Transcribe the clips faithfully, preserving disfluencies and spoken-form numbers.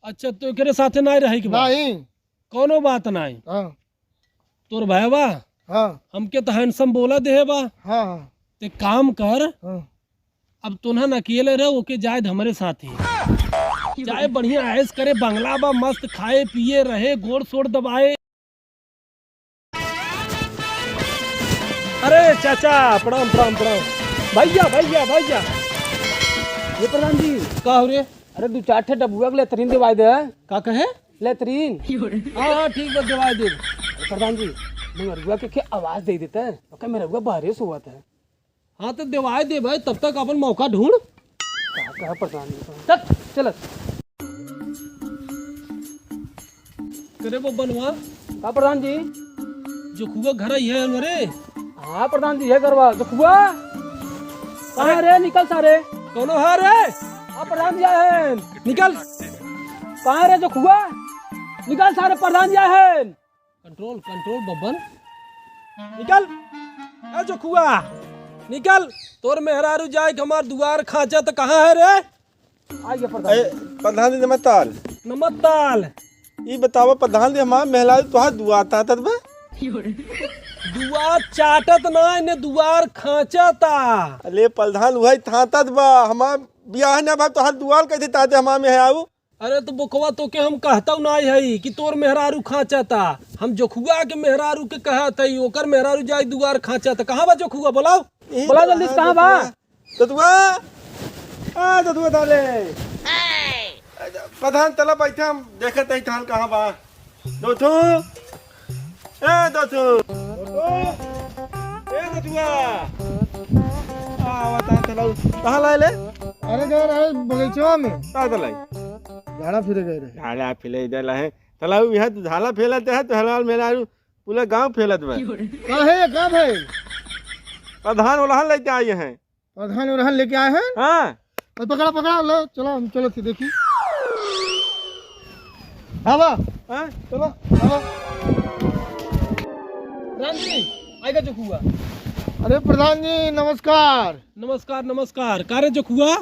अच्छा, तो एकरे साथे नाहीं रहे के बा? नाहीं। कौनो बात नाहीं। हाँ। तोर भैया बा? हाँ। हमके तो handsome बोला देहे बा। हाँ, हाँ। ते काम कर, हाँ। अब तोन्हन अकेले रह, ओके जाए दे हमरे साथे। जाए बढ़िया ऐश करे, बंगला बा मस्त, खाए पिए रहे, गोड़ सोड़ दबाए। अरे चाचा, प्रणाम, प्रणाम, प्रणाम। भैया, भैया, भैया। ये प्रधान जी। का हो रे? अरे, दू चार ठे डबुआ के लेतरीन देवाई दे। का कहे? लेतरीन। हाँ, हाँ, ठीक बा, देवाई दे। अरे प्रधान जी, मंगरुआ के, के आवाज दे देते हैं, ओके, मेहरुआ बाहरे सोवत है। हाँ, तो देवाई दे भाई, तब तक अपन मौका ढूंढ। का कहा प्रधान जी? चल, चल। करे बब्बनवा। का प्रधान जी? जोखुआ घर ही है रे? हाँ प्रधान जी, है घरवा। जोखुआ? कहाँ रे? निकल सारे। कौनो है रे? हाँ प्रधान जी आए हैं। निकल। कहाँ रे जोखुआ? निकल सारे, प्रधान जी आए हैं। Control, control बब्बन। निकल। ए जोखुआ, निकल। तोर मेहरारू जाए के हमार दुआर खाँचा त कहाँ है रे? आ गया प्रधान। ए, प्रधान जी नमस्कार। नमस्कार। ई बतावा प्रधान जी, हमार मेहरारू तोहार दुआर तातत बा? दुआर चाटत ना, इन्हें दुआर खाँचा ता। अरे प्रधान, वही थातत बा, हमार बियाह ना भा तोहार दुआर कैसे ताते हमार मेहरारू? अरे तो बोकवा, तोके हम कहतउ नाहीं हई कि तोर मेहरारू खाँचा ता। हम जोखुआ के मेहरारू के कहत हई, ओकर मेहरारू जाई दुआर खाँचा ता। कहाँ बा जोखुआ? बोलाओ। यही बोला तो जल्दी से, है कहाँ बा? जोखुआ। दतुआ। आ, दतुआ डाले। प्रधान, चला बैठा, हम देखत हई थान कहाँ बा। दोथू। ए, दोथू। दोथू। ए, दतुआ। आ, बता, चला, कहाँ लाए ले? अरे, गए रहे बगीचवा में। का चलाई? झाड़ा फिरे गए रहे। झाड़ा फिरे इधर लाए। चला, यह तो झाला फैलत है, तो हलाल मेहरारू पूरा गाँव फैलत बा। का है, का भाई? प्रधान ओलहन लेके आई हैं। प्रधान ओलहन लेके आए हैं? हाँ। और पकड़ा, पकड़ा, लो, चलो, हम चलो थी देखी। आवा। हाँ? चलो, आवा। प्रधान जी, आएगा जोखुआ। अरे प्रधान जी, नमस्कार। नमस्कार, नमस्कार। का रे जोखुआ?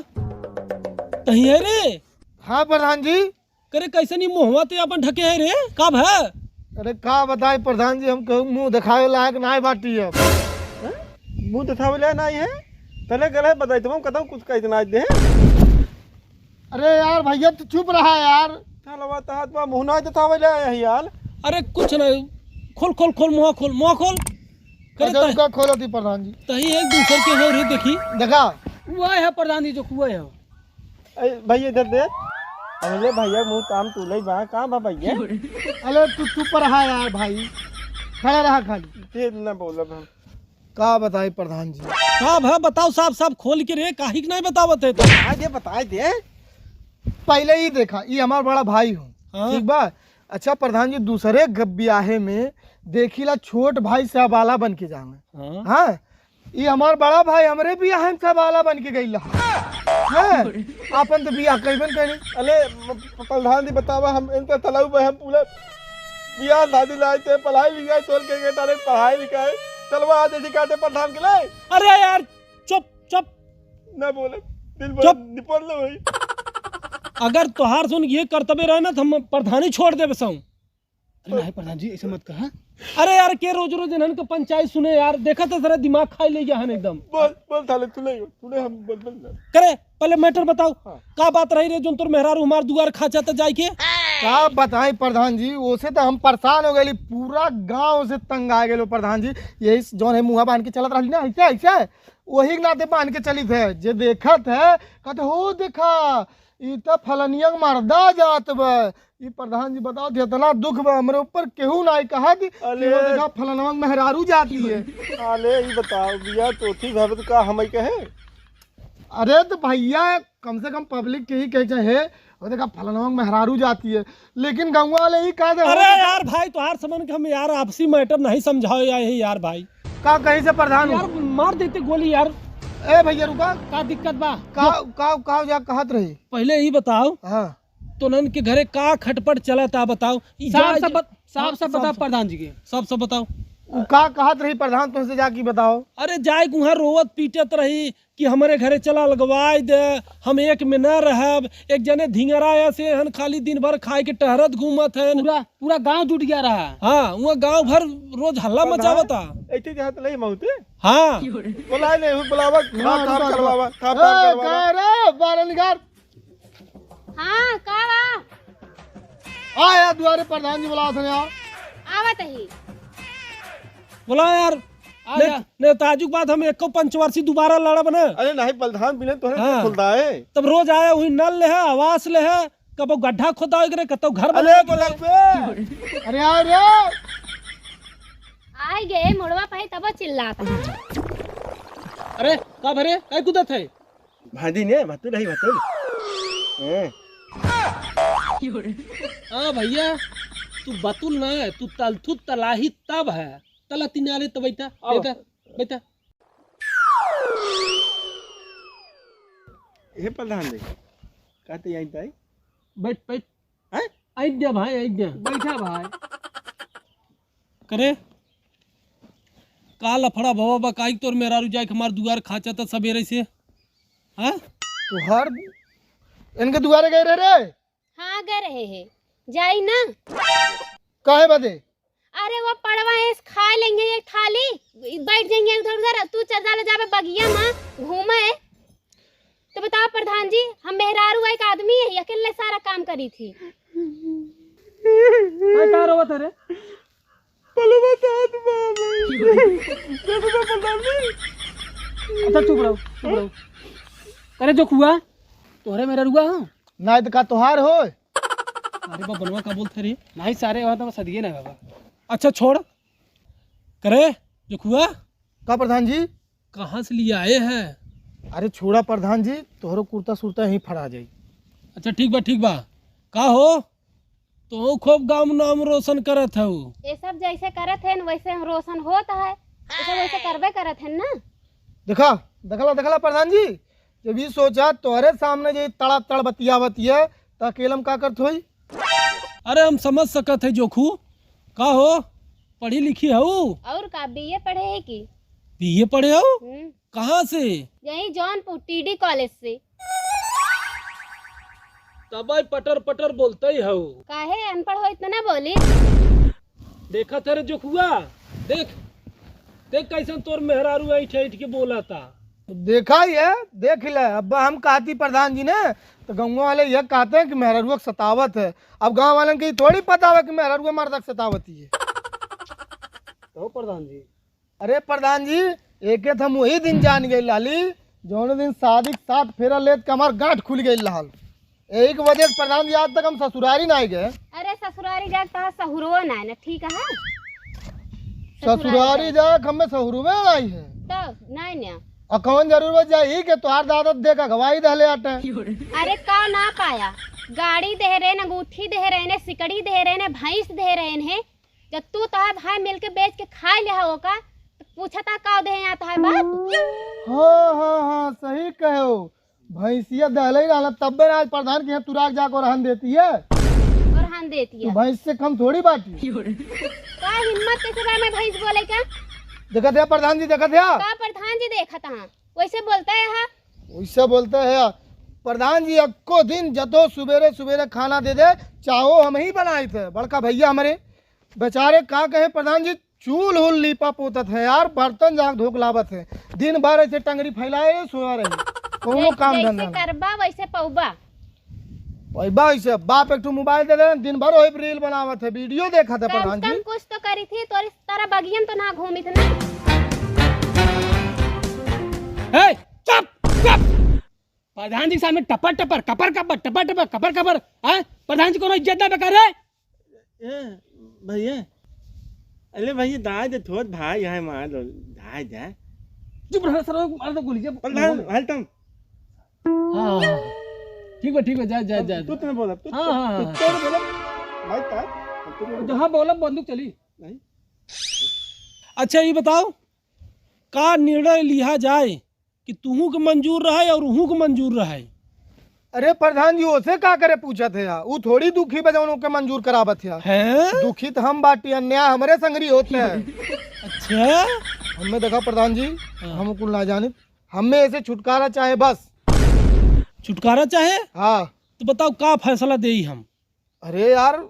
तही है रे? हाँ प्रधान जी। करे कैसे नहीं मुँहवा ते अपन ढके है रे? का भा? अरे का बताई प्रधान जी, हम कहूँ मुँह देखावे लायक नाहीं बाटी अब। हैं? मुँह देखावे लायक नाहीं है? तले गले बताई तो हम कहता हूँ कुछ कह देना दे। अरे यार भैया तू चुप रहा यार। चलवा तहात बा मुँह नाहीं देखावे लायक है यार। अरे कुछ नहीं, खोल खोल खोल मुँह खोल, मुँह खोल। करे अच्छा तह-, रुका खोलो थी प्रधान जी। तही एक दूसर के हो रे देखी। देखा। वह है प्रधान जी जोखुआ है। ए, भैया इधर दे। अरे भैया, मुँह काम तू ले बा, कहाँ बा भैया? अरे तू चुप रहा यार भाई, खड़ा रहा खाली। ये ना बोलब हम। का बताई प्रधान जी? का भा बताओ साफ साफ खोल के रे, काहे के नहीं बतावत है तो? बताए दे, बताए दे। पहले ही देखा, ये हमार बड़ा भाई हो, हाँ। ठीक बा? अच्छा प्रधान जी, दूसरे ग-, बियाहे में देखिला छोट भाई से अबाला बन के जावे। हाँ। हाँ, ई हमार बड़ा भाई हमरे बियाह में सब आला बन के गइल रहा। हैं? आपन तो बियाह कइबे न करी। अले, म-, प-, प्रधान जी बतावा, हम इनका तलाऊ में हम पूरा बियाह शादी लाए थे, पढ़ाई लिखाई छोड़ के गए तारे पढ़ाई लिखाई। चलवा आज ऐसी काटे प्रधान के लाए। अरे यार, चुप, चुप। ना बोले, दिन भर चुप। निपट लो भाई। अगर तोहार सुन ये करतबे रहे ना, तो हम प्रधानी छोड़ देबे सौ। अरे नहीं प्रधान जी, ऐसे मत कहा। अरे यार, के रोज रोज इन्हन के पंचायत सुने यार, देखा तो जरा दिमाग खाई ले गया है एकदम। बोल, बोल साले, तू नहीं, तू नहीं, हम बोल, बोल ना। करे, पहले matter बताओ, हाँ। का बात रही रे, जोन तोर मेहरारू हमार दुआर खाँचा त जाए के? का बताई प्रधान जी, ओसे तो हम परेशान हो गए, पूरा गांव से तंग आ गए प्रधान जी। यही जोन है मुँह बांध के चलत रहली ना, ऐसे, ऐसे, वही के नाते बांध के चलित है। जे देखत है, कहते, "हो देखा, ई त फलनिया के मर्दा जात बा।" ई प्रधान जी बताओ, जितना दुख बा हमरे ऊपर, केहू नाई कहत कि अले। वो देखा फलनवा के मेहरारू जाती है। अले, ई बताओ, बिया तोथी भवे त का हमई कहे? अरे तो भैया, कम से कम public के ही कहे चाहे, वो देखा फलनवा के मेहरारू जाती है, लेकिन गाँव वाले ही कह दे, अरे हो। यार भाई, तोहार समन के हम यार आपसी matter नहीं समझाओ यार, यही यार भाई। का कहीं से प्रधान हो? यार मार देते गोली यार। ए भैया रुका। का दिक्कत बा? का, का, का जा कहत रही? पहले ही बताओ। हाँ। तोनन के घरे का खटपट चला था बताओ। ई साफ जा-, साफ बत-, साफ साफ साफ बताओ साफ। प्रधान जी के। साफ साफ बताओ। उ का कहत रही प्रधान, तुमसे जाके बताओ। अरे जाए के उहाँ रोवत पीटत रही कि हमरे घरे चला लगवाई दे, हम एक में न रहब। एक जने धिंगरा ऐसे हन, खाली दिन भर खाए के टहरत घूमत हन। पूरा, पूरा गांव जुट गया रहा। हाँ, उहाँ गांव भर रोज हल्ला प्रधान? मचावता। ऐसे जहाँ तो नहीं मौते। हाँ। बोला नहीं, वो बुलावा, हाँ, थाप, थाप रुका, करवावा, रुका। थाप, थाप ए, करवावा। का रे, बारह निगार। हाँ, का बा? आ यार, दुआरे प्रधान जी बुलावत हन यार। आवत ही। बोला यार, आ ने-, जा। नेताजी के बाद हम एको पंचवर्षी दोबारा लड़ब ना। अरे नहीं, प्रधान बिना तोहरे हाँ। खुलदा है। तब रोज आए, वही नल ले है, आवास ले है, कबो गड्ढा खोदा करे, कतो घर अरे बना बोला बे। अरे यार रे। आइ गए मुड़वा पाई तब चिल्लात है। अरे का भरे, काहे कूदत है? भादी ने, बतुल है, बतुल। हैं। हाँ भैया, तू बतुल ना है, तू तलथू तलाही तब है। तला तिनारे तो बैठा, आओ। बैठा, बैठा। हे प्रधान जी, कहते यहीं ताई? बैठ, बैठ। हैं? आज्ञा भाई, आज्ञा। बैठा भाई। करे, का लफड़ा भवा बा, काई तोर मेहरारू जाए के हमार दुआर खाचा त सबेरे से? हैं? तोहार इनके दुआरे गए रहे रे? हाँ, गए रहे हैं। जाई ना। काहे बदे? अरे वो पड़वा ऐस खा लेंगे एक थाली, बैठ जाएंगे उधर उधर, तू चल जा ले जाबे बगिया में घूमे। तो बताओ प्रधान जी, हम मेहरारू एक आदमी है, अकेले सारा काम करी थी। मैं का रोवत है रे? पलवा दांत बाबा। अच्छा चुप रहो, चुप रहो। करे जोखुआ, तोहरे मेहरारुआ हो? नाहीं तो का तोहार होय? अरे बा बनवा का बोलत है रे? नाहीं सारे, वहाँ तो सदिये ना बाबा। अच्छा छोड़। करे जोखुआ। का प्रधान जी? कहाँ से लिए आए हैं? अरे छोड़ा प्रधान जी, तोहरो कुर्ता सुरता यहीं फड़ा जाई। अच्छा ठीक बा, ठीक बा। का हो, तो खूब गाँव नाम रोशन करत हऊ। ये सब जैसे करत हैं वैसे हम रोशन होत है, ये सब वैसे करबे करत हैं ना। देखा, देखला, देखला प्रधान जी, जब ई सोचा तोहरे सामने जे तड़ा तड़ बतियावत है, त अकेले में का करत होई? अरे हम समझ सकत है जोखू। का हो, पढ़ी लिखी हऊ? और का, बीए पढ़े है की? बीए पढ़े हऊ? हम्म। कहाँ से? यही जौनपुर टीडी कॉलेज से। तबे पटर पटर बोलते ही हऊ। काहे अनपढ़ हो इतना बोली? देखा तेरे जोखुआ, देख, देख कैसन तोर मेहरारू ऐठ ऐठ के बोला था। देखा ही है, देख ले। अब हम कहती प्रधान जी ने, तो गाँव वाले यह कहते हैं कि मेहरारुआ के सतावत है। अब गाँव वालन के ई थोड़ी पता है कि मेहरारुआ मर्दा के सतावत ही है। तो प्रधान जी। अरे प्रधान जी, एके तो हम वही दिन जान गए लाली, जौन दिन शादी के साथ फेरा लेत के हमार गांठ खुल गई लाल। एक वजह से प्रधान जी आज तक हम ससुरारी ना गए। अरे ससुरारी जाके तोहार सहुरवो ना है ना, ठीक है? ससुरारी जाके हमें सहुरवे ना आई है। तो नहीं ना। और कौन जरूरत जाई कि तोहार दादा देख अगवाई दहले आटे। अरे का ना पाया, गाड़ी दे रहे न, अंगूठी दे रहे न, सिकड़ी दे रहे न, भैंस दे रहे न, जब तू तोहार भाई मिलके बेच के खाए ले हो का, तो पूछता का दे यहाँ तोहार बाप? हाँ, हाँ, हाँ, सही कहे हो। भैंसिया दहले ही रहला, तब्बे ना आज प्रधान के यहाँ तुराक जाको रहन देती है। और हन देती तू है। भैंस से कम थोड़ी बाटी। का हिम्मत कैसे बा मैं भैंस बोले का? देखत है प्रधान जी, देखत है। का प्रधान जी देखत हाँ? वैसे बोलता है हा? वैसे बोलता है प्रधान जी, अक्को दिन जतो सुबेरे सुबेरे खाना दे दे, चाहो हम ही बनाए थे। बड़का भैया हमारे बेचारे का कहे प्रधान जी, चूल हुल लीपा पोतत है यार, बर्तन जाके धोक लावत है, दिन भर ऐसे टंगरी फैलाए सोया रहे, कौनो जै-, काम जैसे धंधा नहीं। करबा वैसे पौबा। वही बा, वैसे बाप एक ठो मोबाइल दे दे, दिन भर वही पे रील बनावत है, वीडियो देखत है कम प्रधान से जी। कम कुछ तो करी थी, तोरी तरह बगियन तो ना घूमी थी ना। ए, चुप, चुप। प्रधान जी के सामने टपर टपर, कपर कपर, टपर टपर, कपर कपर, हैं? प्रधान जी कोनो इज्जत ना बेकार है? ए, भैया, अरे भैया, दाई दे, थोड़ भाई है, मार दो, दाई दे। चुप रह, सर, मार दो गोली, जब प्रधान, हल तुम। हाँ, हाँ, हाँ। ठीक बा, ठीक बा, जा, जा, अब जा, तू जा। तो ना बोला, तू हाँ, तो, हाँ, तू हाँ, तो हाँ। बोला, भाई, का? अब तू बोला। जहाँ बोला, बंदूक चली। नहीं। अच्छा, ये बताओ, का निर्णय लिहा जाए कि तुहू के मंजूर रहे और उहू के मंजूर रहे? अरे प्रधान जी, ओसे का करे पूछत है यार? ऊ थोड़ी दुखी बा जौन ओके मंजूर करावत है। हैं? दुखी त हम बाटी, अन्याय हमरे संगरी होत है। अच्छा? हमें देखा प्रधान जी, हाँ। हम कुल ना जानित, हमें एसे छुटकारा चाहे बस। छुटकारा चाहे? हाँ। तो बताओ का फैसला देई हम? अरे यार,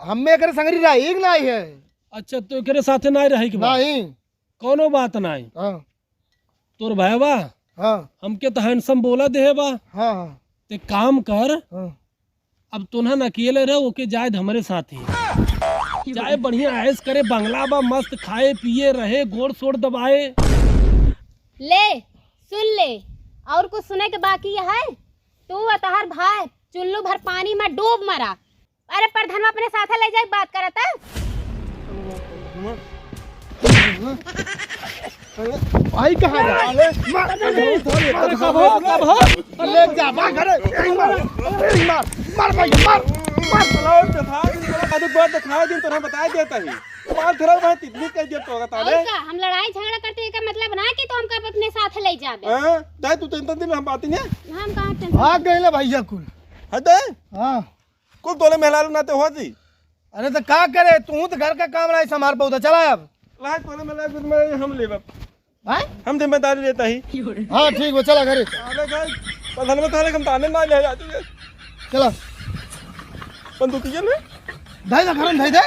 हमें एकरे संगरी रही के नाई है। अच्छा, तो एकरे साथे नाई रही के बा? नहीं। कौनो बात नाई। हाँ। तोर भाई बा? हाँ। हमके तो handsome बोला देहे बा। हाँ, हाँ। ते काम कर, हाँ। अब तोन्हन अकेले रहो, ओके जाए दे हमरे साथे। जाए बढ़िया ऐश करे, बंगला बा मस्त, खाए पिए रहे, गोड़ सोड़ दबाए। ले, सुन ले, और कुछ सुने के बाकी है? तू और तोहार भाई चुल्लू भर पानी में डूब मरा। अरे प्रधानवा अपने साथे ले जाए, बात करत है। भाई कहाँ है? अरे, मार, मार, मार, कब हो, कब हो? ले जा, मार, घरे, मार, मार, मार भाई, मार, मार। चलो, दिखा दिन, चलो, अरे, बात दिखा दिन, तोरा बता देता ही। मार, धरा भाई, तितली कह दिया तो बता और दे। का, हम लड़ाई झगड़ा करते हैं, का मतलब ना कि तो हमका अपने साथ ले जाबे। हाँ, जाए तू, टेंशन दिन हम बात नहीं। हम कहाँ टेंशन? भाग गए ले भैया कुल। हट दे। हाँ। कुल तोले मेहरारू नाते होती। अरे तो का करे, तू तो घर का काम नहीं संभाल पाउता। चला अब। लाज तोले मेहरारू में हम लेबे। हैं? हम जिम्मेदारी लेता ही। हाँ ठीक बा, चला घरे। अरे भाई, प्रधान में ताले हम ताने ना ले जाते हैं। चला। बंदूकिया में? धई दे, घर में धई दे।